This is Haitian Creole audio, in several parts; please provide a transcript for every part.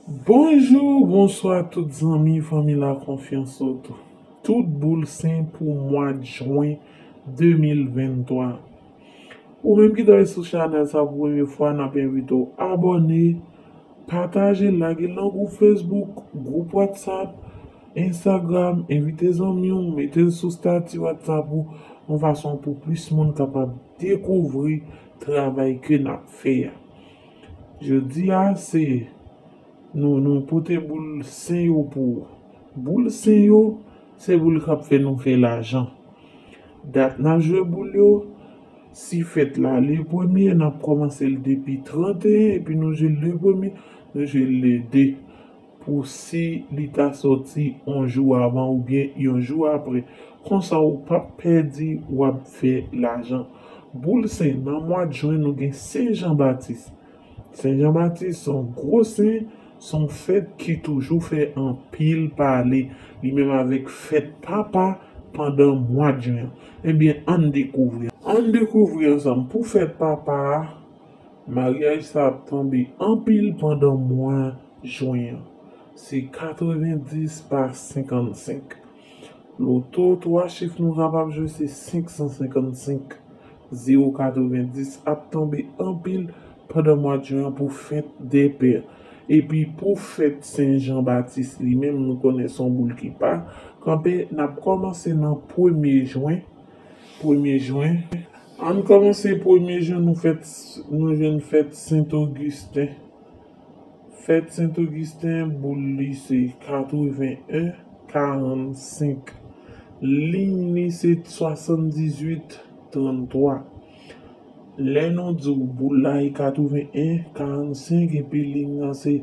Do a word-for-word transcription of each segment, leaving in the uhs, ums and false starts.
Bonjou, bonswa tout zanmi, fanmi la konfyans sou tou. Tout boul sen pou mwa jen de mil venntwa. Ou menm ki tonbe sou chanèl sa pou premye fwa, n ap envite w abòne, pataje, lage l nan gwoup Facebook, gwoup WhatsApp, Instagram, envite zanmi w, mete l sou stati WhatsApp ou, yon fason pou plis moun kapab dekouvri travay ke n ap fè a. Jodi a, se nou, nou pote boul sen yo pou ou. Boul sen yo, se boul k ap fè nou fè lajan. Dat n ap jwe boul yo, si fèt la le premye, n ap kòmanse l depi trannteyen, epi nou jwe l le premye, nou jwe l le de. Pou si li ta sòti yon jou avan oubyen yon jou apre. Konsa, ou p ap pèdi, w ap fè lajan. Boul sen, nan mwa jen, nou gen Sen Jan Batis. Sen Jan Batis se yon gwo sen, se yon fèt ki toujou fè anpil pale, li menm avèk fèt papa pandan mwa jen an. Ebyen, ann dekouvri. Ann dekouvri ansanm. Pou fèt papa a, maryaj sa ap tonbe anpil pandan mwa jen an. Se katrevendis pa senkannsenk. Loto twa chif nou kapab jwe se senk san senkannsenk. Zewo katrevendis ap tonbe anpil pandan mwa jen an pou fèt dè pè. Epi pou fèt Sen Jan Batis li menm, nou konnen se yon boul ki pa kanpe, n ap kòmanse nan premye jen. Premye jen. Ann kòmanse premye jen, nou fèt, nou jwenn fèt Sen Ogisten. Fèt Sen Ogisten, boul li se katreven en karannsenk. Liy li se swasanndizuit tranntwa. Lè nou di w boul la e katreven en karannsenk epi liy lan se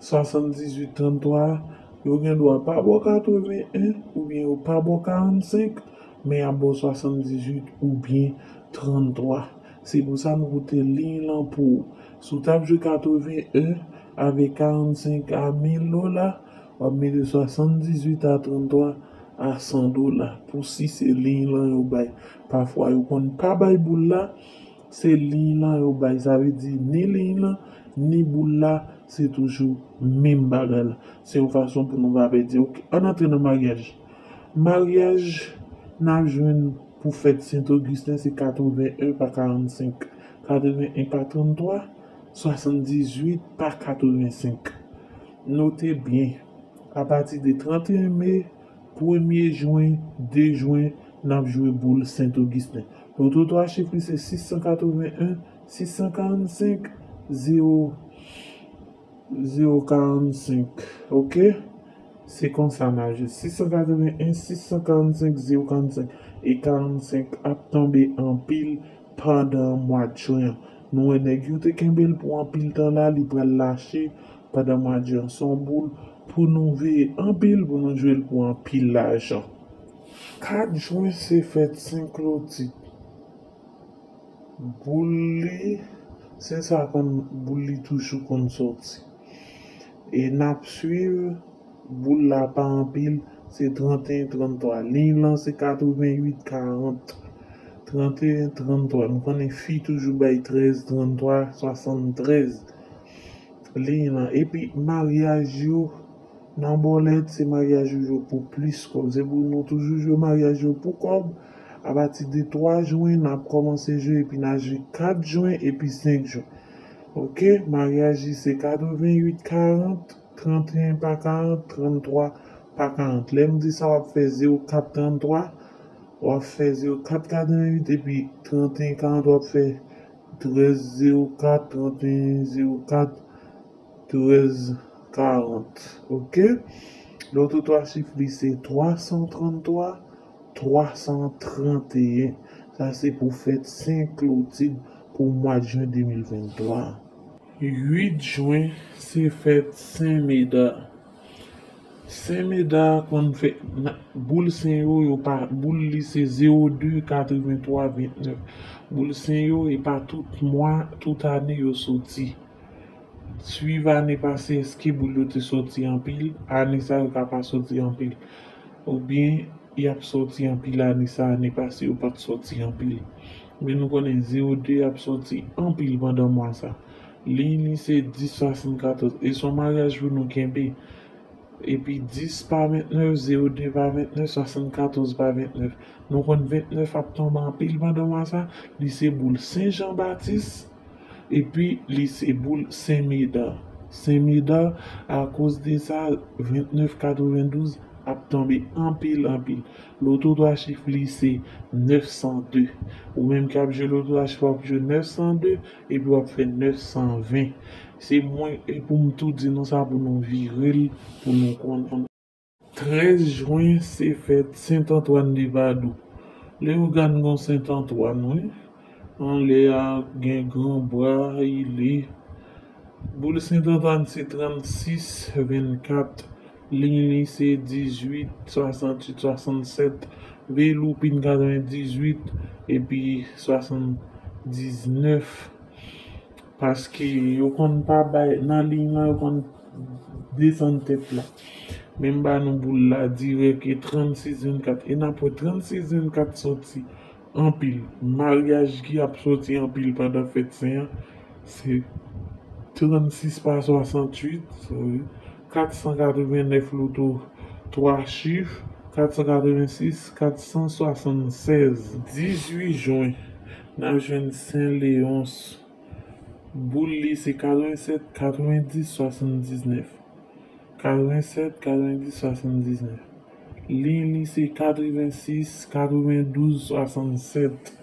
swasanndizuit tranntwa, yo gen dwa pa ba w katreven en oubyen yo pa ba w karannsenk, men y ap ba w swasanndizuit oubyen tranntwa. Se pou sa nou pote liy lan pou ou. Si w t ap jwe katreven en avèk karannsenk a mil dola, w ap mete swasanndizuit a tranntwa a san dola. Pou si se liy lan yo bay. Pafwa, yo konn pa bay boul la, se liy lan yo bay. Sa vle di, ni liy lan, ni boul la, se toujou menm bagay la. Se yon fason pou nou pa pèdi. Oke, ann antre nan maryaj. Maryaj, n ap jwenn pou fèt Sen Ogisten, se katreven en pa karannsenk, katreven en pa tranntwa, swasanndizuit pa katrevensenk. Note byen, apati de trannteyen me, premye jen, de jen, n ap jwe boul Sen Ogisten. Loto twa chif li se sis san katreven en, sis san karannsenk, zewo, zewo karannsenk. Oke? Se konsa n ap jwe. Sis san katreven en, sis san karannsenk, zewo karannsenk. E karannsenk ap tonbe anpil pandan mwa jen an. Nou wè nèg yo te kenbe l pou anpil tan la, li pral lache pandan mwa jen an. Se yon boul pou nou veye anpil, pou nou jwe l pou anpil lajan. Kat jen se fèt Sen Klotid. Boul li, se sa konn, boul li toujou konn sòti. E n ap swiv, boul la pa anpil, se trannteyen tranntwa. Liy lan se katreven uit karant. Trannteyen tranntwa. Nou konnen fi toujou bay trèz tranntwa, swasanntrèz. Liy lan. Epi maryaj yo, nan bòlèt, se maryaj yo jwe pou plis kòb. Se pou nou toujou jwe maryaj yo pou kòb. Apati de twa jen, n ap kòmanse jwe, epi n a jwe kat jen epi senk jen. Oke, maryaj li se katreven uit karant, trannteyen pa karant, tranntwa pa karant. Lè m di sa, w ap fè zewo kat tranntwa, w ap fè zewo kat katreven uit, epi trannteyen karant, w ap fè trèz zewo kat, trannteyen zewo kat, trèz karant. Oke? Loto twa chif li se twa san tranntwa, twa san tranteyen. Sa se pou fèt Sen Klotid pou mwa jen de mil venntwa. Uit jen se fèt Sen Meda. Sen Meda konn fè, na, boul sen yo, yo pa, boul li se zewo de katreven twa vennèf. Boul sen yo, e pa tout mwa, tout ane yo soti. Swiv ane pase, èske boul yo te soti anpil? Ane sa yo ka pa soti anpil. Oubyen y ap soti anpil ane sa, ane pase yo pa t soti anpil. Men nou konnen zewo de ap soti anpil pandan mwa sa. Liy li se dis swasannkatòz. E se yon maryaj pou nou kenbe. Epi dis pa vennèf, zewo de pa vennèf, swasannkatòz pa vennèf. Nou konn vennèf ap tonbe anpil pandan mwa sa. Li se boul Sen Jan Batis. Epi li se boul Sen Meda. Sen Meda, akoz de sa, vennèf katrevendouz ap tonbe anpil, anpil. Loto twa chif li se nèf san de. Ou menm k ap jwe loto twa chif, w ap jwe nèf san de, epi w ap fè nèf san ven. Se mwen, e pou m tou di nou sa pou nou vire l, pou nou konnen. Trèz jen se fèt Sent Antwàn de Padou. Leyogàn gon Sent Antwàn, wi. Anlè a gen gran bra, li. Boul Sent Antwàn se trannsis vennkat. Liy li se dizuit, swasanntuit, swasannsèt. Veloupin katrevendizuit, epi swasanndiznèf. Paske yo konn pa bay, nan liy lan, yo konn desann tèt la. Men m ba nou boul la dirèk, e trannsis vennkat. E n ap wè trannsis vennkat soti anpil. Maryaj ki ap soti anpil pandan fèt sen an, se trannsis pa swasanntuit, kat san katrevennèf loto twa chif, kat san katrevensis, kat san swasannsèz. Dizuit jen, n ap jwenn Sen Leyons. Boul li se katrevensèt, katrevendis, swasanndiznèf. Katrevensèt, katrevendis, swasanndiznèf. Liy li se katrevensis, katrevendouz, swasannsèt.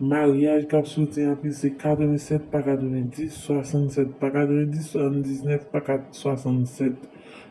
Maryaj k ap soti anpil se katrevensèt pa katrevendis, swasannsèt pa katrevendis, swasanndiznèf pa kat-, swasannsèt.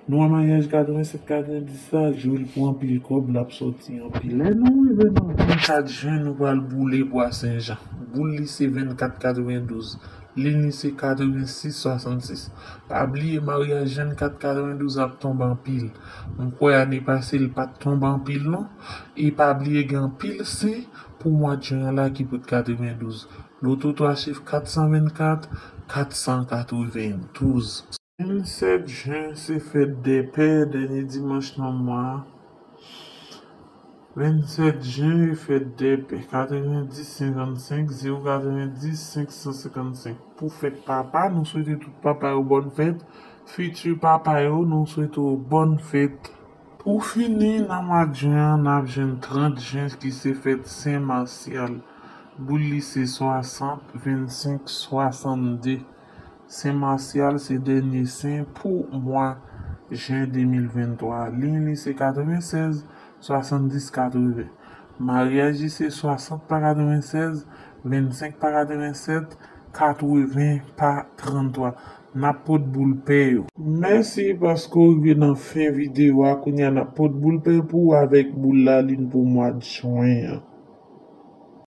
Nou wè maryaj katrevensèt, katrevendis la, jwe l pou anpil kòb, l ap soti anpil. Lè nou rive nan vennkat jen, nou pral boule bwa Sen Jan. Boul li se vennkat katrevendouz. Liy li se katrevensis swasannsis. Pa bliye maryaj vennkat katrevendouz ap tonbe anpil. M kwè ane pase l pa t tonbe anpil non. E pa bliye gen anpil sen pou mwa jen an la ki pote katrevendouz. Loto twa chif kat san vennkat, kat san katrevendouz. Vennsèt jen se fèt dè pè, dènye dimanch nan mwa a. Vennsèt jen e fèt dè pè, katrevendis senkannsenk, zewo katrevendis, senk san senkannsenk. Pou fèt papa, nou swete tout papa yo bòn fèt. Fiti papa yo, nou swete w bòn fèt. Pou fini, nan mwa jen an, n ap jwenn trant jen ki se fèt Sen Masyal. Boul li se swasant, vennsenk, swasannde. Sen Masyal se dènye sen pou mwa jen de mil venntwa. Liy li se katrevensèz, swasanndis, katreven. Maryaj li se swasant pa katrevensèz, vennsenk pa katrevensèt, katreven pa tranntwa. N ap pot boul pè yo. Mèsi paske w rive nan fen videyo a. Kounye a, n ap pot boul pè pou w avèk boul lalin pou mwa jen an.